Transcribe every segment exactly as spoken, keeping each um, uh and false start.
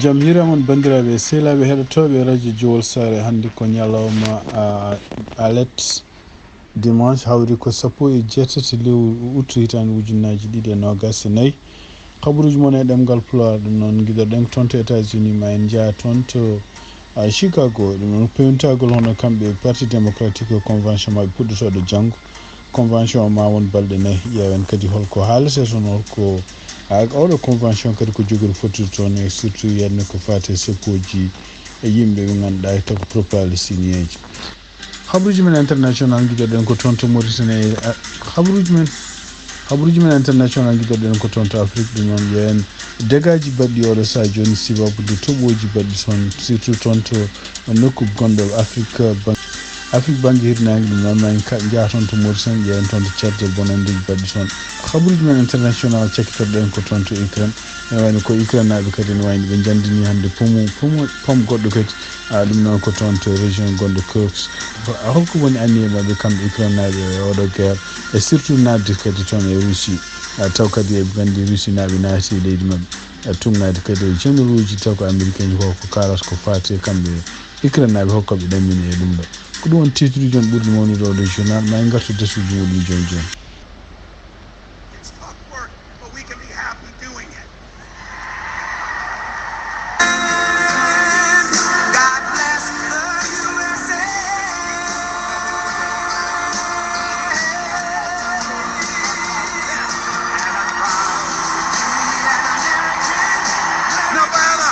Jam hiira mon, banndiraaɓe sehilaaɓe heɗotooɓe Radio Jowol Saare. Hannde ko ñalawma, a, alet, dimanche, hawri ko sappo e jeetati lewru août hitaande ujunnaaji ɗiɗi e noogaas e nayi. Kabaruuji mon e ɗemngal Pulaar, ɗum noon ngiɗoɗen toon to États-Unis, ma en njaha toon to, a, Chicago. Ɗum noon peewntagol hono kamɓe Parti Démocratique, convention maɓɓe puɗɗotooɗo janngo. Convention o ma won balɗe nayi. Ƴeewen kadi holko haalete toon, holko, a, oɗo convention kadi ko jogori fottude toon, e surtout yiyande ko faati e seppoji e yimɓe ɓe ngannduɗaa e taw ko pro-palestinienji. Habaruuji men international, ngiɗoɗen ko toon to Mauritanie, a, habaruuji men, habaruuji men international, ngiɗoɗen ko toon to Afrique. Ɗum noon, ƴeewen dégâtji baɗɗi oɗo sahaa jooni, sababu nde toɓooji baɗɗi toon, surtout toon to nokku gonɗo Afrique, ban-, Afrique bannge hirnaange. Ɗum noon, ma en ka-, njaha toon to Mauritanie, ƴeewen toon to Tchad bonanndeeji baɗɗi toon. Habaruuji men international, cakkitoɗen ko toon to Ukraine. Ene wayno ko Ukraine naaɓe kadi ene wayno ɓe njanndini hannde pomu, pomu, pom goɗɗo kadi. A, ɗum noon ko toon to région gonɗo Kursk. A, holko woni anniye maɓɓe kamɓe Ukraine naaɓe e oɗo guerre, e surtout naatde kadi toon e Russie? A, taw kadi eɓe nganndi Russie naaɓe naati e leydi maɓɓe. A, tuugnaade kadi e généraux ji taw ko américain ji, ko, ko kaalata ko faati e kamɓe Ukraine naaɓe, holko ɓe ɗammini e ɗum ɗo. Ko ɗum woni titre uji on ɓurɗi mawnude oɗo journal. Ma en ngartu dasuuji muɗum jooni jooni. It's tough work, but we can be happy doing it. God bless the U S A. Nevada,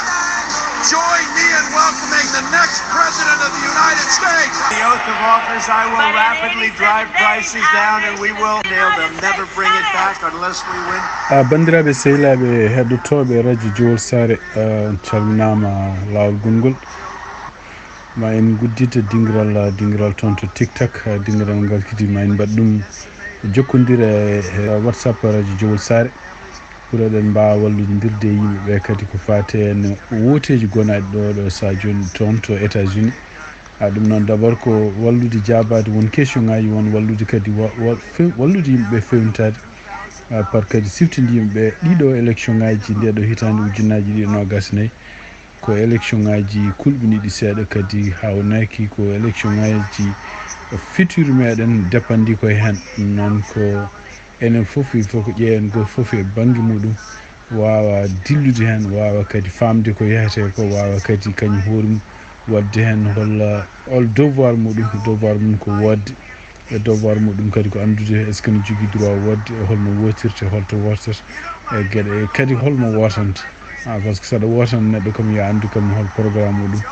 join me in welcoming the next President of the United States. The oath of office, I will rapidly drive prices down and we will nail them. Never bring it back unless we win. A, banndiraaɓe sehilaaɓe heɗotooɓe Radio Jowol Saare, a, on calminaama laawol gongol. Ma en nguddita dingiral, a, dingiral toon to TikTok, a, dingiral ngal kadi ma en mbaɗ ɗum jokkondire e, e WhatsApp Radio Jowol Saare. Pour eɗen mbaawa wallodirde e yimɓe ɓe kadi ko faati e no wooteeji gonaaɗi ɗo, ɗo sahaa jooni toon to États-Unis. A, ɗum noon, d'abord, ko wallude jaabaade won question ŋaaji, won wallude kadi wa-, wa-, few-, wallude yimɓe ɓe feewnitaade, a, par kadi siftinde yimɓe ɓe ɗiɗo élection ŋaaji nde ɗo hitaande ujunnaaji ɗiɗi e noogaas e nayi. Ko élection ŋaaji kulɓiniiɗi seeɗa, kadi haawnaaki ko élection ŋaaji futur meɗen dépendii ko e heen. Ɗum noon ko enen fof, il faut ko ƴeewen gooto fof e bannge muɗum, waawa dillude heen, waawa kadi faamde ko yahete ko, waawa kadi kañum hoore mum waɗde heen holla hol devoir muɗum. Devoir mum ko wootde, e devoir muɗum kadi ko anndude est-ce que ne jogii droit wootde, e holno wootirte, holto wootirte, e geɗe, e kadi holmo wootanta. A, par ce que saɗa wootana neɗɗo kam, yo anndu kam hol programme muɗum,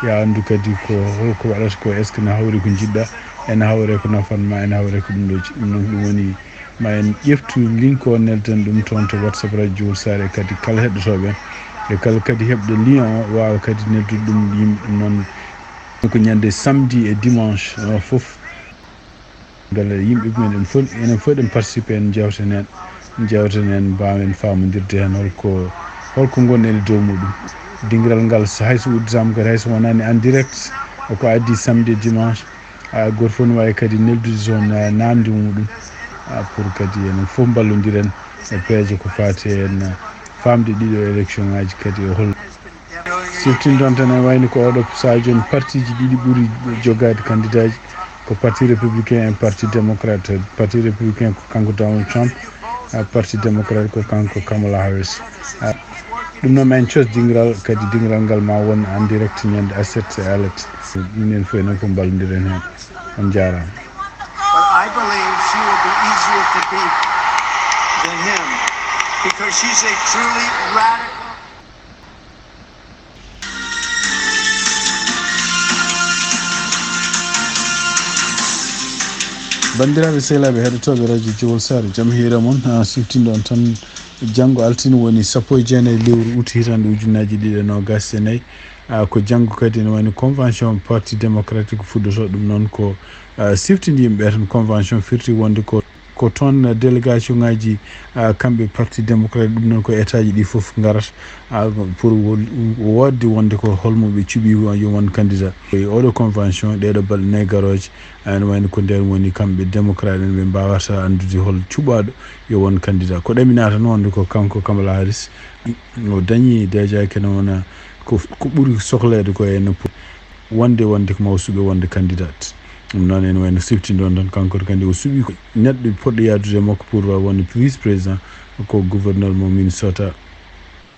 yo anndu kadi ko holko waɗata ko, est-ce que ne hawri ko njiɗɗa, ene hawre ko nafan ma, ene hawre ko ɗum ɗo ci-, ɗum noon ko ɗum woni. Ma en ƴeftu link o, nelden ɗum toon to WhatsApp Radio Jowol Saare, kadi kala heɗotooɓe, e kala kadi heɓɗo lien o, waawa kadi neldude ɗum yimɓe. Ɗum noon ko ñande samedi e dimanche, o, fof. Mbele yimɓe men en fof, enen fof eɗen participer, en jewten heen, en jewten heen, mbaawen faamondirde heen holko, holko ngonɗen e dow muɗum. Dingiral ngal, so hay so udditaama kadi, hay so wonaani en direct, ko adii samedi e dimanche, a, gooto fof ne waawi kadi neldude toon, a, naamnde muɗum, a, pour kadi enen fof mballondiren e peeje ko faati heen, a, faamde ɗiɗo élection ŋaaji kadi e hol. Siftin ɗoon tan, ene wayno ko oɗo sahaa jooni partiiji ɗiɗi ɓuri jogaade kandidaaji, ko Parti Républicain e Parti Démocrate. Parti Républicain ko kanko Donald Trump, a, Parti Démocrate ko kanko Kamala Harris. A, ɗum noon, ma en cos dingiral, kadi dingiral ngal ma won en direct ñande aset e alet. Minen fof, enen fof mballondiren heen. On njaaraama. But I believe she will be easier to beat than him because she's a truly radical. Banndiraaɓe sehilaaɓe heɗotooɓe Radio Jowol Saare, jam hiira mon. A, siftinɗo on tan, janngo altine woni sappo e jeenayi lewru août hitaande ujunnaaji ɗiɗi e noogaas e nayi. A, ko janngo kadi ene wayno convention Parti Démocratique fuɗɗoto. Ɗum noon ko, a, siftinde yimɓe ɓe tan. Convention firti wonde ko Ko toon délégation ngaji, ah, kamɓe Parti Démocrate, ɗum noon ko état ji ɗi fof ngarata, ah, pour wo-, woodde wonde ko holmo ɓe cuɓi yo won candidat. E oɗo convention, ɗeɗo balɗe nayi garooje, ah, ene wayno ko nder woni kamɓe démocrate en ɓe mbawata anndude hol cuɓaaɗo yo won candidat. Ko ɗaminaa tan wonde ko kanko Kamala Harris, o dañi déjà kene wona ko, ko ɓuri sohleede ko ene po-, wonde, wonde ko maw suɓe wonde candidat. Ɗum noon ene wayno sifti ɗon tan kanko kadi o suɓi ko neɗɗo poɗɗo yaadude e makko pour wonde vice président ko gouverneur mo Minnesota,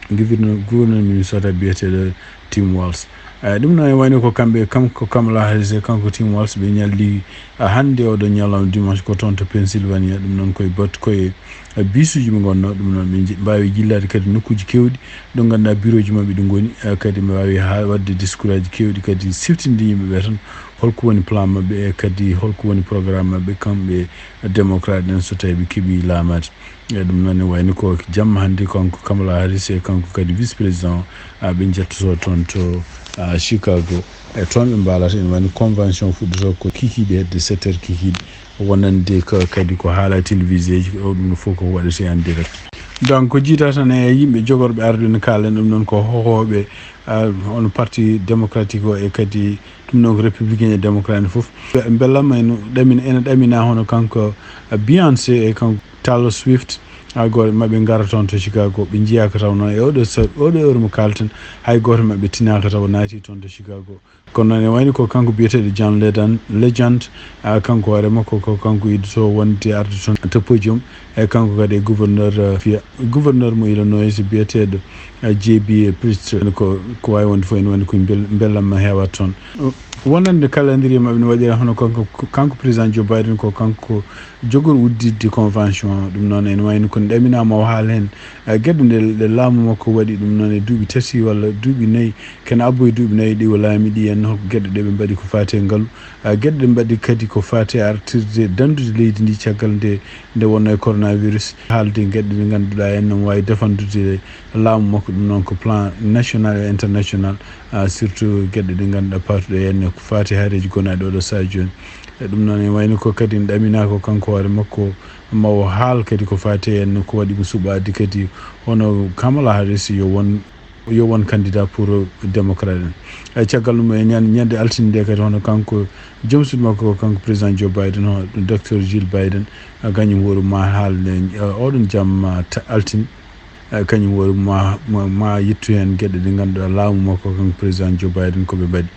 gouverneur, gouverneur Minnesota biyeteeɗo Tim Walz. Eh, ɗum noon ene wayno ko kamɓe, kam-, ko Kamala Harris e kanko Tim Walz ɓe ñalli, ah, hannde oɗo ñalawma dimanche ko toon to Pennsylvania. Ɗum noon koye bat-, koye, eh, bisuji ɓe ngonno. Ɗum noon ɓe nji-, mbaawi jillaade kadi nokkuuji keewɗi ɗo ngannduɗaa bureau ji maɓɓe ɗi ngoni, eh, kadi ɓe mbaawi haa waɗde discours aji keewɗi kadi siftinde yimɓe ɓe tan holko woni plan maɓɓe e kadi holko woni programme maɓɓe kamɓe démocrate en so tawi ɓe keɓi laamaade. E ɗum noon ne wayno ko jamma hannde kanko Kamala Harris e kanko kadi vice président o, ah, ɓe njettoto toon to, ah, Chicago. E toon ɓe mbaalata ene wayno convention fuɗɗoto ko kikiiɗe hedde sept heures kikiiɗe. Wonande ko kadi ko haala télévisé ji, o ɗum fof ko waɗete en direct. Donc, ko jiida tan e yimɓe jogorɓe arde ne kaalen ɗum noon ko hohooɓe, ah, on Parti Démocratique o e kadi ɗum noon ko Républicain e Démocrate en fof. Mbellamma ene ɗamin-, ene ɗamina hono kanko, ah, Beyoncé e kanko Taylor Swift. Hay gooto maɓɓe ngara toon to Chicago. Ɓe njiyaaka taw noon e oɗo sa-, oɗo heure mo kaalten, hay gooto maɓɓe tinaaka taw naati toon to Chicago. Kono noon e wayno ko kanko biyeteeɗo John Ledan-, Legend, ah, kanko hoore makko ko kanko iddoto wonde arde toon to podium. E kanko kadi e gouverneur, ah, fiya-, gouverneur mo Illinois biyeteeɗo, ah, J B Pritzker. Ko, ko waawi wonde fof ene wayno ko mbel-, mbellamma heewata toon. Wonande calendrier maɓɓe no waɗira hono kanko, kanko président Joe Biden ko kanko jogori udditde convention o. Ɗum noon ene wayno ko ɗaminaama o haala heen, eh, geɗe nde, nde laamu makko waɗi ɗum noon e duuɓi tati walla duuɓi nayi, kene abbo e duuɓi nayi ɗi o laami ɗi en, hol geɗe ɗe ɓe mbaɗi ko faati e ngalu, eh, geɗe ɗe mbaɗi kadi ko faati e artirde danndude leydi ndi caggal nde, nde wonnoo e coronavirus, haalde geɗe ɗe ngannduɗaa en no waawi defandude laamu makko, ɗum noon ko plan national e international, ah, surtout geɗe ɗe ngannduɗaa paatuɗe heen ko faati haareeji gonaaɗi oɗo sahaa jooni. E ɗum noon, e wayno ko kadi ɗaminaa ko kanko hoore makko, ma o haal kadi ko faati heen ko waɗi mo suɓaade kadi hono Kamala Harris yo won, yo won candidat pour démocrate en. E caggal ɗum, e ñan-, ñande altine nde kadi hono kanko joom suudu makko ko kanko président Joe Biden, hono docteur Jill Biden, a kañum hoore ma haal e, eh, oɗon jamma ta-, altine. Eh, kañum woni ma, ma, ma yettu heen geɗe ɗe ngannduɗaa laamu makko kanko président Joe Biden ko ɓe mbaɗi.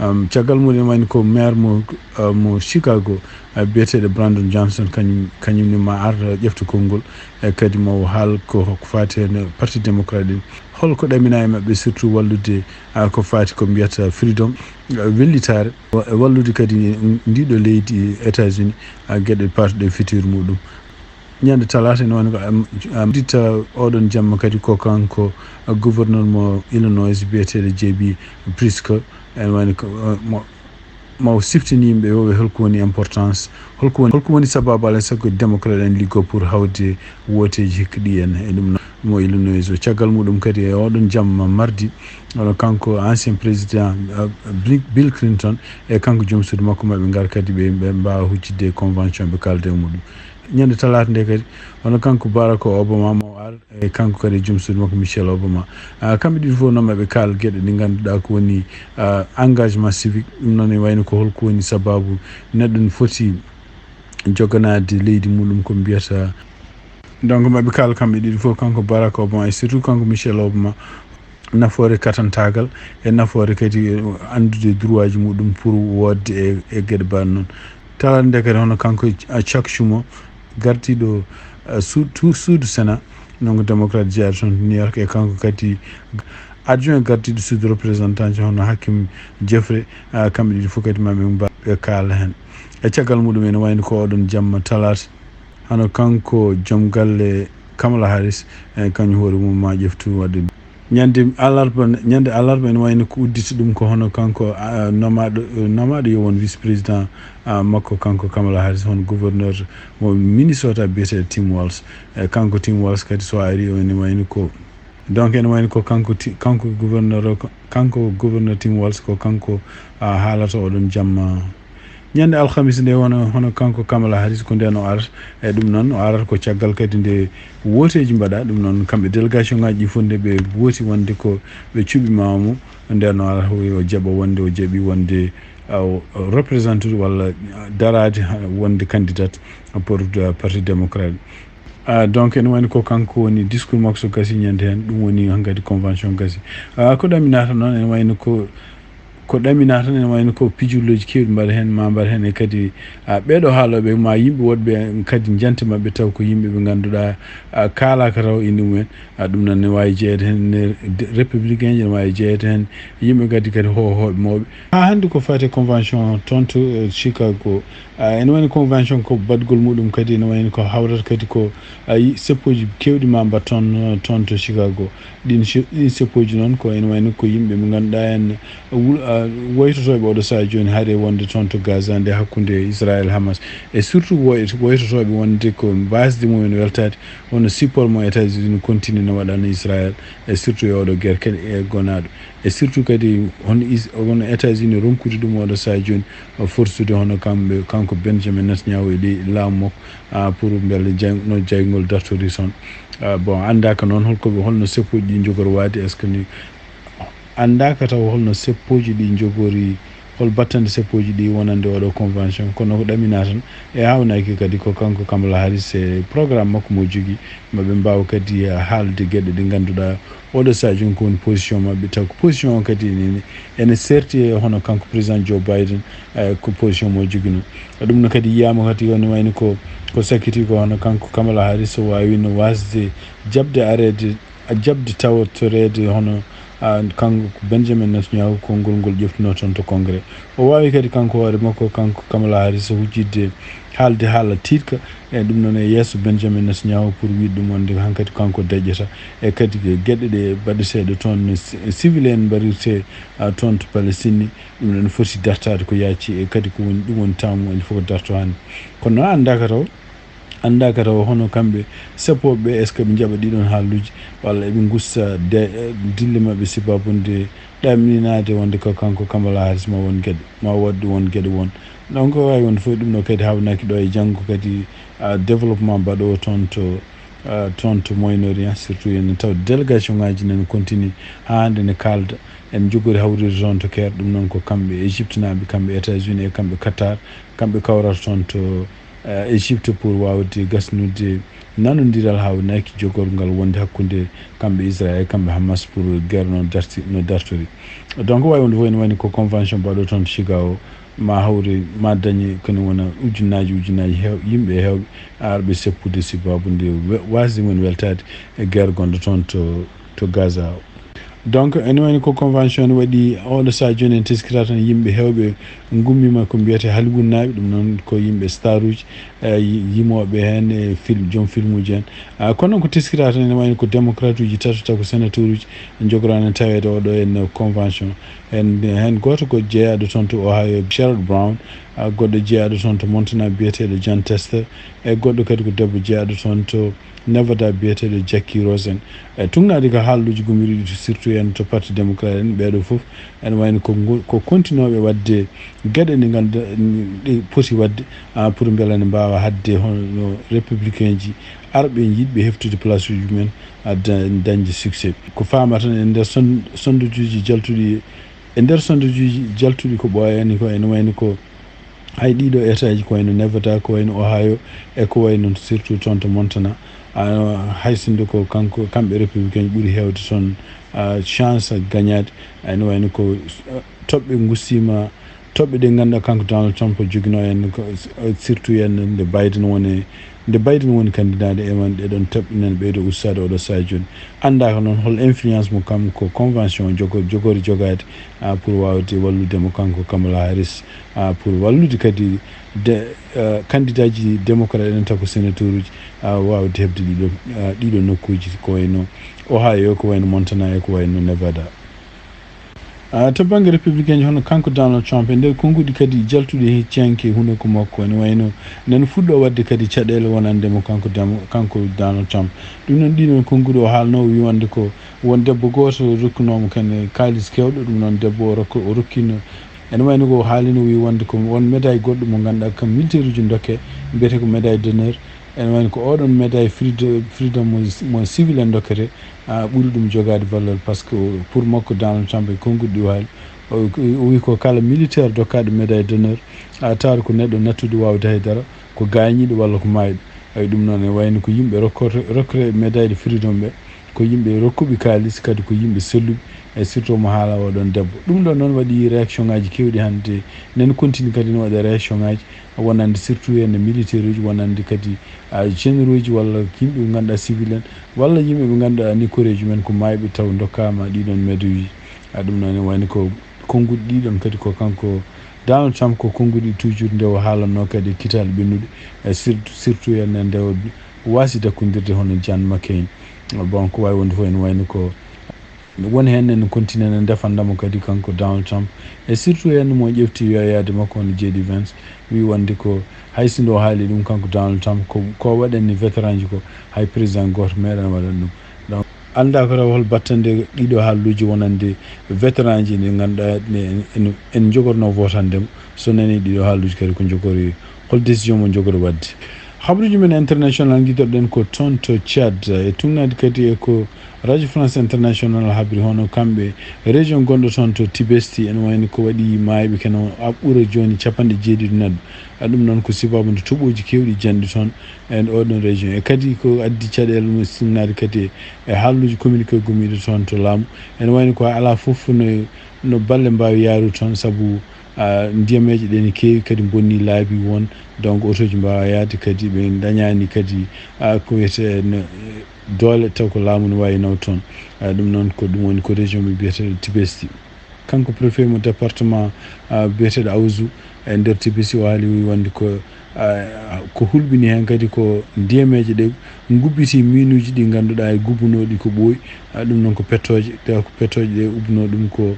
Um, caggal mum en wayno ko maire mo, uh, mo Chicago, uh, biyeteeɗo Brandon Johnson, kañum, kañum ne ma ar ƴefta konngol, e kadi ma o haal ko, ko faati heen Parti Démocrate en. Holko ɗamina e maɓɓe surtout wallude, uh, ko faati ko mbiyata freedom, uh, wellitaare, wa-, wallude kadi ndiɗo leydi États-Unis, uh, geɗe paatuɗe futur muɗum. Ñande talaata ene woni ko am, am ditta oɗon jamma kadi ko kanko, uh, gouverneur mo Illinois biyeteeɗo J B Pritzker. Ene woni ko, uh, mo, mo siftini yimɓe yo ɓe holko woni importance, holko woni, holko woni sababu alaa sago démocrate en liggo pour hawde wooteeji hikka ɗi en e ɗum noon mo Illinois o. Caggal muɗum kadi e oɗon jamma mardi, oɗo kanko ancien président, uh, Bill, Bill Clinton e kanko joom suudu makko maɓɓe ngar kadi ɓe, ɓe mbaawa huccitde convention ɓe kaalda e muɗum. Ñande talaata nde kadi, hono kanko Barack Obama mo ar, e kanko kadi e joom suudu makko Michelle Obama. Ah, kamɓe ɗiɗo fof noon maɓe kaal geɗe ɗe ngannduɗaa ko woni, ah, engagement civique. Ɗum noon e wayno ko holko woni sababu neɗɗo no foti joganaade leydi muɗum ko mbiyata. Donc maɓe kaal kamɓe ɗiɗo fof, kanko Barack Obama e surtout kanko Michelle Obama, nafoore katantaagal e nafoore kadi anndude droit ji muɗum pour woodde e, e geɗe mbaɗ noon. Talaata nde kadi hono kanko, uh, Chuck Schumer, gardiiɗo, uh, su-, tu-, suudu Sénat, donc démocrate jeyaɗo toon to New York, e kanko kadi adjoint gardiiɗo suudu représentant hono Hakeem Jeffrey, uh, kamɓe ɗiɗo fof kadi maɓe mba-, ɓe kaala heen. E caggal muɗum ene wayno ko oɗon jamma talaata, hono kanko joom galle Kamala Harris, e kañum hoore mum ma ƴeftu waɗde. Ñande alarba, ñande alarba ene wayno ko udditi ɗum ko hono kanko, ah, nomaaɗo, nomaaɗo yo won vice président, ah, makko kanko Kamala Harris, hono gouverneur mo Minnesota biyeteeɗo Tim Walz. E kanko Tim Walz kadi so ari o ene wayno ko, donc ene wayno ko kanko ti-, kanko gouverneur o, kanko gouverneur Tim Walz ko kanko, ah, haalata oɗon jamma Ñande alhamis nde, hono, hono kanko Kamala Harris, ko nden o arata. E ɗum noon, o arata ko caggal kadi nde wooteeji mbaɗa. Ɗum noon, kamɓe délégation ngaji ɗi fof nde ɓe wooti wonde ko ɓe cuɓiima mo, nden o arata o, o jaɓa wonde, o jaɓi wonde, ah, o, o représente walla daraade ha, wonde candidat pour, ah, Parti démocrate. Ah, donc, ene wayno ko kanko woni discours makko so gasi ñande heen, ɗum woni hankadi convention gasi. Ah, ko ɗaminata noon, ene wayno ko, ko ɗaminata noon, ene wayno ko pijirlooji keewɗi mbaɗa heen, ma mbaɗa heen e kadi, ah, ɓeeɗo haalooɓe, ma yimɓe woɗɓe kadi njante maɓɓe taw ko yimɓe ɓe ngannduɗaa, ah, kaalaaka taw inde mumen. Ah, ɗum noon ne waawi jeyeede heen ne de-, républicain ji, ne waawi jeyeede heen yimɓe kadi, kadi hoohooɓe mawɓe. Haa hannde ko faati e convention toon to, eh, Chicago, ah, ene wayno convention ko baɗgol muɗum kadi ene wayno ko hawrata kadi ko, ah, yi-, seppooji keewɗi ma mbaɗ toon, toon to Chicago. Ɗin ci-, ɗin seppooji noon ko ene wayno ko yimɓe ɓe ngannduɗaa en wul-, ah, waytotooɓe oɗo sahaa jooni haade wonde toon to Gaza nde hakkunde Israël Hamas. E surtout woy-, waytotooɓe wonde ko mbaasde mumen weltaade, hono support mo États-Unis continue no waɗana Israël, e surtout e oɗo guerre kadi e gonaaɗo. E surtout kadi hono Is-, hono États-Unis ronkude ɗum oɗo sahaa jooni, o forsude hono kamɓe, kanko Benjamin Netanyahu e ley laamu makko, ah, pour mbele jay-, no jayngol dartori toon. Ah, bon, anndaaka noon holko, holno seppooji ɗi njogori waade, est-ce que ni anndaaka taw holno seppooji ɗi njogori, hol battande seppooji ɗi wonande oɗo convention, kono ko ɗamina tan e hawnaaki kadi ko kanko Kamala Harris e programme makko mo jogii, ma ɓe mbaawa kadi, ah, haalde geɗe ɗe ngannduɗaa oɗo sahaa jooni ko woni position maɓɓe, taw ko position o kadi ene, ene serti e hono kanko président Joe Biden, eh, ko position mo joginoo. Ɗum no kadi yiyaama kadi woni wayno ko, ko sakkiti ko hono kanko Kamala Harris o waawino waasde jaɓde areede, jaɓde tawotoreede hono, ah, kanko Benjamin Netanyahu konngol ngol ƴeftunoo toon to Congrès. O waawi kadi kanko hoore makko, kanko Kamala Harris, hujjidde haalde haala tiiɗka, e ɗum noon e yeeso Benjamin Netanyahu pour wiide ɗum wonde hankadi kanko daƴƴata. E kadi ko geɗe ɗe baɗeteeɗe toon no ci-, civil en mbarirte, ah, toon to Palestine, ɗum noon foti dartaade ko yaaci, e kadi ko woni, ɗum woni taamu il faut ko darto hannde. Kono noon anndaaka taw, anndaaka taw hono kamɓe seppooɓe ɓe, est-ce que ɓe njaɓa ɗiɗon haaluuji, walla eɓe ngusta de-, dille maɓɓe sababude ɗaminaade wonde ko kanko Kamala Harris ma won geɗe, ma waɗ won geɗe won. Donc, o waawi wonde fof ɗum ɗo kadi hawnaaki ɗo e janngo kadi, ah, développement mbaɗoowo toon to, ah, toon to Moyen-Orient, surtout ene taw délégation ngaji nana continue haa hannde ne kaalda. En njogori hawrude toon to Caire, ɗum noon ko kamɓe Égypte naaɓe, kamɓe États-Unis e kamɓe Qatar, kamɓe kawrata toon to, eh, Égypte pour waawde gasnude nanondiral hawnaaki jogorgal wonde hakkunde kamɓe Israël e kamɓe Hamas pour guerre no darti, no dartori. Donc, waawi wonde fof ene wayno ko convention mbaɗo toon to Chicago, ma hawre, ma dañe kene wona ujunnaaji, ujunnaaji heew-, yimɓe heewɓe arɓe seppude sababude we-, waasde mumen weltaade e guerre gonɗo toon to, to Gaza o. Donc, ene wayno ko convention ne waɗi oɗo sahaa jooni en teskira tan yimɓe heewɓe ngummiima ko mbiyetee Hollywood naaɓe, ɗum noon ko yimɓe staruuji, eh, yi-, yimooɓe heen e film, joom filmuuji en. Ah, kono ko teskira tan ene wayno ko démocrate uji tato taw ko sénateur uji njogoraani taweede oɗo en convention. En, heen gooto ko jeyaaɗo toon to Ohio, Sherrod Brown, ah, goɗɗo jeyaaɗo toon to Montana biyeteeɗo Jon Tester, e goɗɗo kadi ko debbo jeyaaɗo toon to Nevada biyeteeɗo Jackie Rosen. E tugnaade ko haalluuji gummiiɗi ɗi, surtout en to Parti Démocrate en, ɓeeɗo fof ene wayno ko ngo-, ko kontinooɓe waɗde geɗe ɗe ngannduɗaa ɗe poti waɗde, ah, pour mbela ne mbaawa haɗde hono républicain ji arɓe yiɗɓe heftude place uji mumen, ah, da-, dañde succès. Ko faama tan e nder son-, sonduuji jaltuɗi, e nder sonduuji jaltuɗi ko ɓooyaani ko ene wayno ko hay ɗiɗo État ji ko wayno Nevada, ko wayno Ohio, e ko wayno surtout toon to Montana. Ah, hay sinno ko kanko, kamɓe républicain ɓuri heewde toon, ah, chance gagnaade. Ene wayno ko, ah, toɓɓe ngustiima, toɓɓe ɗe ngannduɗaa kanko Donald Trump o joginoo en ko, ah, surtout en nde Biden woni, nde Biden woni candidat nde eman ɗe ɗon toɓɓe nana ɓeydo ustaade oɗo sahaa jooni. Anndaaka noon hol influence mo kam ko convention jogo-, jogori jogaade, ah, pour waawde wallude mo kanko Kamala Harris, ah, pour wallude kadi de, ah, candidat ji démocrate enen taw ko sénateur uji, ah, waawde heɓde ɗiɗo, ah, ɗiɗo nokkuuji ko wayno Ohio, ko wayno Montana e ko wayno Nevada. Ah, to bannge républicain ji, hono kanko Donald Trump, e nder konnguɗi kadi jaltuɗi hecciyanke hunuko makko, ene wayno nana fuɗɗo waɗde kadi caɗeele wonande mo kanko Demo-, kanko Donald Trump. Ɗum noon, ɗii ɗoon konnguɗi o haalno, o wi wonde ko won debbo gooto rokkunoomo kene kaalis keewɗo, ɗum noon debbo o rokko-, o rokkino Ene wayno ko haalino wi wonde ko won médaille goɗɗo mo ngannduɗaa kam militaire uji dokke, mbiyetee ko médaille d'honneur. Ene wayno ko oɗon médaille freedom, freedom mo, mo civil en dokkete, a ɓuri ɗum jogaade valeur, parce que pour makko Donald Trump e konnguɗi ɗi o haali, o, o wi ko kala militaire dokkaaɗo médaille d'honneur, a tawata ko neɗɗo nattude waawde haydara, ko gaañiiɗo walla ko maayɗo. Ay, ɗum noon e wayno ko yimɓe rokkorde, rokkre médaille de freedom ɓe, ko yimɓe rokkuɓe kaalis, kadi ko yimɓe selluɓe, e surtout mo haala oɗon debbo. Ɗum ɗon noon waɗi réaction ngaji kewɗi hannde. Nen continue kadi no waɗa réaction ngaji, wonande surtout henne militaire uji, wonande kadi, a, généraux uji walla yimɓe ɓe ngannduɗaa civil en, walla yimɓe ɓe ngannduɗaa ni koreeji men ko maayɓe taw dokkaama ɗiɗon médaille uji. A, ɗum noon e wayno ko konnguɗi ɗiɗon kadi ko kanko Donald Trump ko konnguɗi toujours nde o haalanno kadi e kitaale ɓennuɗe, e surtout, surtout henne nde o waasi dakkondirde hono John McCain. Bon, ko waawi wonde fof ene wayno ko woni heen ene continue ene defanda mo kadi kanko Donald Trump. E surtout heen mo ƴefti yoyaade makko hono J D Vance, wi wonde ko hay si nde o haali ɗum kanko Donald Trump, ko, ko waɗani vétéran ji ko hay président gooto meeɗaa waɗan ɗum. Donc, anndaa ko taw hol battande ɗiɗo haalluuji wonande vétéran ji ɗi ngannduɗaa ne en, en, en njogorno votande mo, so nani ɗiɗo haalluuji kadi ko njogori, hol décision mo njogori waɗde. Habaruuji men international ngidoɗen ko toon to Tchad, e tugnaade kadi e ko Radio France International habri hono kamɓe région gonɗo toon to Tibesti, ene wayno ko waɗi maayɓe kene o ɓura jooni capanɗe jeeɗiɗi neɗɗo. A, ɗum noon ko sababu nde toɓooji keewɗi janɗi toon e oɗon région. E kadi ko addi caɗeele mum sinnaade kadi e haalluuji communiqué gummiiɗo toon to laamu. Ene wayno ko alaa fof no, no balle mbaawi yaarude toon sabu, a, ndiyameeje ɗe ne keewi kadi bonni laabi won. Donc, otooji mbaawa yaade kadi ɓe ndañaani kadi, a, ko wiyetee no, doole taw ko laamu no waawi naw toon. A, ɗum noon ko ɗum woni ko région mo biyeteeɗo Tibesti. Kanko préfet mo département, a, biyeteeɗo Awzu e nder Tibesti o haali wi wonde ko, a, ko hulɓini heen kadi ko ndiyameeje ɗe ngubbiti miinuuji ɗi ngannduɗaa e gubbunooɗi ko ɓooyi. A, ɗum noon ko pettooje, tawa ko pettooje ɗe ubbunoo ɗum ko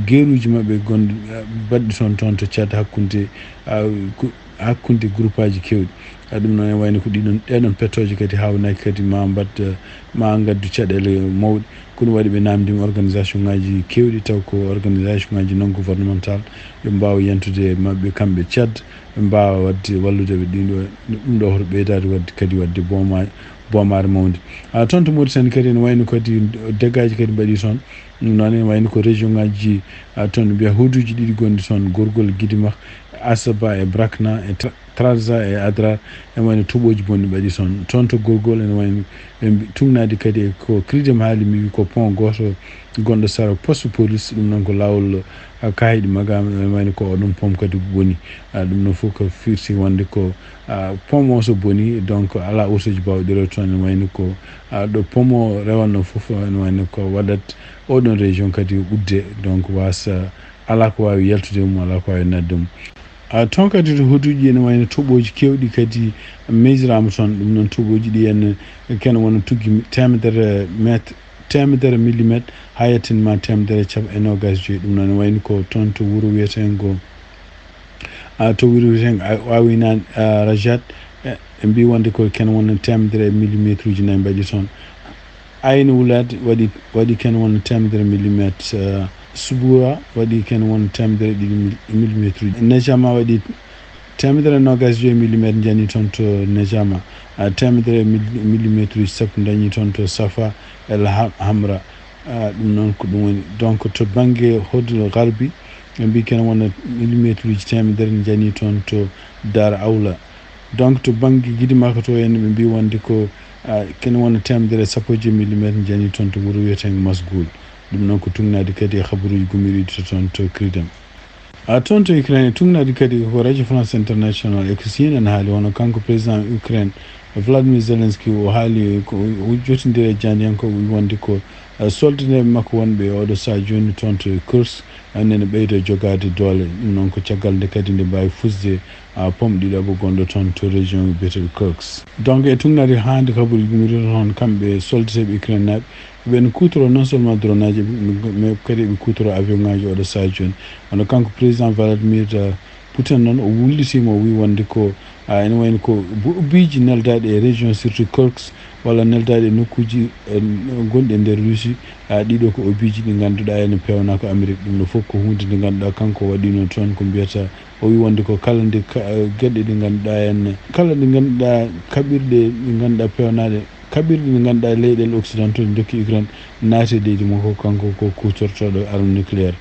geeruuji maɓɓe gonɗi, a, baɗɗi toon, toon to Tchad hakkunde, a, ko hakkunde groupaaji keewɗi. A, ɗum noon e wayno ko ɗiɗon, ɗeɗon pettooje kadi haawnaaki kadi ma mbaɗ, ma ngaddu caɗeele mawɗe. Kono waɗi ɓe naamndiima organisation ngaji keewɗi taw ko organisation ngaji non gouvernemental ɓe mbaawa yentude e maɓɓe kamɓe Tchad, ɓe mbaawa waɗde wallude ɓe ɗiɗo, ɗum ɗo hoto ɓeydaade waɗde kadi waɗde booma-, boomaare mawnde. A, toon to Mauritanie kadi ene wayno kadi dégâts ji kadi mbaɗi toon. Ɗum noon ene wayno ko région ngaji, a, toon mbiya huuduuji ɗiɗi gonɗi toon, Gorgol, Guidimak, Assaba e Brakna e Tra-, Trarza e Adrar, e wayno toɓooji bonɗi mbaɗi toon. Toon to Gorgol ene wayno ɓe mbi-, tugnaade kadi e ko Cridem haali, mbi ko pont gooto gonɗo sara poste police, ɗum noon ko laawol, a, Kahidi Magama, ene wayno ko oɗon pont kadi boni. A, ɗum noon fof ko firti wonde ko, a, pont o so boni, donc alaa otooji baawɗi rewde toon, ene wayno ko, a, ɗo pont o rewatno fof, ene wayno ko waɗat oɗon région kadi udde, donc wasa alaa ko waawi yaltude mum, alaa ko waawi naatde mum. A, toon kadi to huuduuji ene wayno toɓooji keewɗi kadi meesiraama toon. Ɗum noon toɓooji ɗi en kene wona tuggi teemedere mètre, teemedere millimetre haa yettin ma teemedere e cap-, e noogaas e joy. Ɗum noon ene wayno ko toon to wuro wiyeteengo, a, to wuro wiyeteengo A-, Awinaan, a, Rajat, e, ɓe mbi wonde ko kene wona teemedere e millimetre uji nayi mbaɗi toon. Ayni Wulaad waɗi, waɗi kene wona teemedere millimetre, eh, Subuura waɗi kene wona teemedere e ɗiɗi mil-, millimetre uji. Nejama waɗi teemedere e noogaas e joy millimetre njani toon to Nejama. Ah, teemedere e mil-, millimetre uji sappo dañi toon to Safa El Ha-, Hamra. Ah, ɗum noon ko ɗum woni. Donc, to bannge Hodul Garbi, ɓe mbi kene wona millimetre uji teemedere njani toon to Dar Awla. Donc, to bannge Gidi Makka to en, ɓe mbi wonde ko, ah, kene wona teemedere e sappo e joy millimetre njani toon to wuro wiyeteengo Masgul. Ɗum noon ko tugnaade kadi e habaruuji gummiiɗi to toon to Cridem. Ah, toon to Ukraine, tugnaade kadi ko Radio France International e ko CNN haali, hono kanko président Ukraine Vladimir Zelensky o haali ko o jotindiri e jaandiyankooɓe wonde ko, ah, soldateeɓe makko wonɓe e oɗo sahaa jooni toon to Kursk, ene ɓeydo jogaade doole. Ɗum noon ko caggal nde kadi nde mbaawi fusde, ah, pom ɗiɗaɓo gonɗo toon to région biyeteeɗo Kursk. Donc, e tugnaade hannde kabaruuji gummiiɗo toon kamɓe soldateeɓe Ukraine naaɓe, ɓen kuutoro non seulement drone aji, mais kadi ɓe kuutoro avion ngaji oɗo sahaa jooni. Hono kanko président Vladimir, eh, Putin noon o wullitiima, o wi wonde ko, Ene wayno ko obbiiji neldaaɗi e région, surtout Kursk, walla neldaaɗi e nokkuuji gonɗi e nder Russie. Ɗiɗo ko obbiiji ɗi ngannduɗaa ene peewnaa ko Amérique. Ɗum ɗo fof ko huunde nde ngannduɗaa kanko waɗiino toon, ko mbiyata, o wi wonde ko kala nde geɗe ɗe ngannduɗaa en, kala ɗe ngannduɗaa kaɓirɗe ɗe ngannduɗaa peewnaaɗe, kaɓirɗe ɗe ngannduɗaa leyɗeele occidentaux ɗe ndokki Ukraine naati e leydi makko, kanko ko kuutortooɗo arme nucléaire.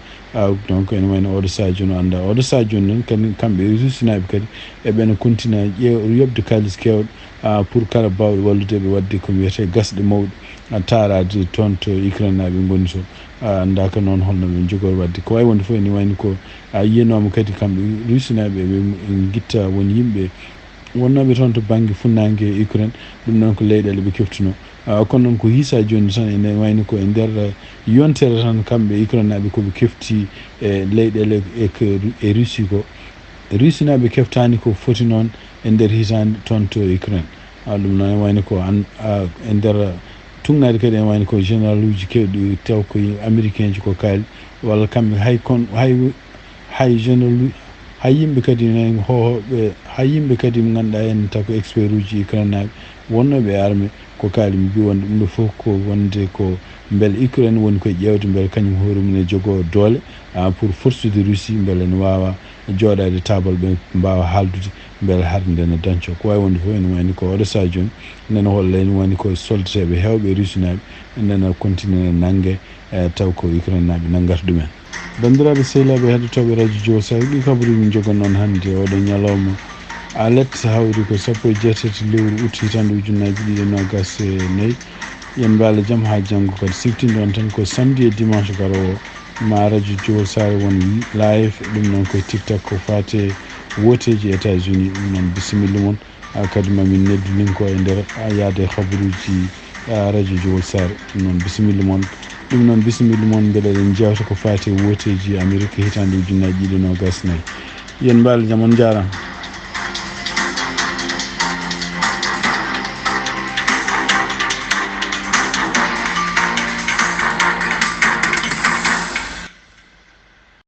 Donc ene wayno oɗo sahaa jooni o anndaa. Oɗo sahaa jooni noon kadi kamɓe e Russie naaɓe kadi eɓena kontina ƴeew yoɓde kaalis keewɗo pour kala baawɗo wallude ɓe waɗde ko wiyetee gasɗe mawɗe taaraade toon to Ukraine naaɓe ngoni to. Anndaaka noon holno ɓe njogori waɗde. Ko wayi wonde fof ene wayno ko yiyanooma kadi kamɓe Russie naaɓe eɓe ngitta won yimɓe wonnooɓe toon to bannge funnaange Ukraine. Ɗum noon ko leyɗeele ɓe keftuno. Kono noon ko hiisa jooni tan ene wayno ko e nder yontere tan kamɓe Ukraine naaɓe ko ɓe kefti e leyɗeele e Russie ko. Russie naaɓe keftaani ko foti noon e nder hitaande toon to Ukraine. Ɗum noon ene wayno ko e nder tugnaade kadi ene wayno ko général uji kewɗi taw ko américain ji ko kaali walla kamɓe hay kon hay hay général hay yimɓe kadi hoohooɓe hay yimɓe kadi mo ngannduɗaa en taw ko expert uji Ukraine naaɓe wonnooɓe e armée ko kaali. Mi mbi wonde ɗum ɗo fof ko wonde ko mbele Ukraine woni koye ƴeewde mbele kañum hoore mum e jogoo doole pour forsude Russie mbele ne waawa jooɗaade taabal ɓe mbaawa haaldude mbele harde nde ne dañco. Ko wayi wonde fof ene wayni ko oɗo sahaa jooni nana holla ene wayni ko soldateeɓe heewɓe Russie naaɓe nana continue nannge taw ko Ukraine naaɓe nanngata ɗumen. Banndiraaɓe sehilaaɓe heɗotooɓe radio Jowol Sare, ɗi kabaruuji min njogon noon hannde oɗo ñalawma alet hawri ko sappo e jeetati lewru août hitaande ujunnaaji ɗiɗi e noogaas e nayi. Yen mbaale jam haa janngo kadi siftinde on tan ko samedi e dimanche garoowo ma radio Jowol Sare won live ɗum noon koye tiktok ko faate wooteeji États-Unis. Ɗum noon bisimilla mon. Kadi mamin neddu linko e nder yaade e habaruuji radio Jowol Sare. Ɗum noon bisimilla mon. Ɗum noon bisimilla mon mbeɗa eɗen jewta ko faati e wooteeji Amerique hitaande ujunnaaji ɗiɗi noogaas nayi. Yen mbaale jam on njaaraama.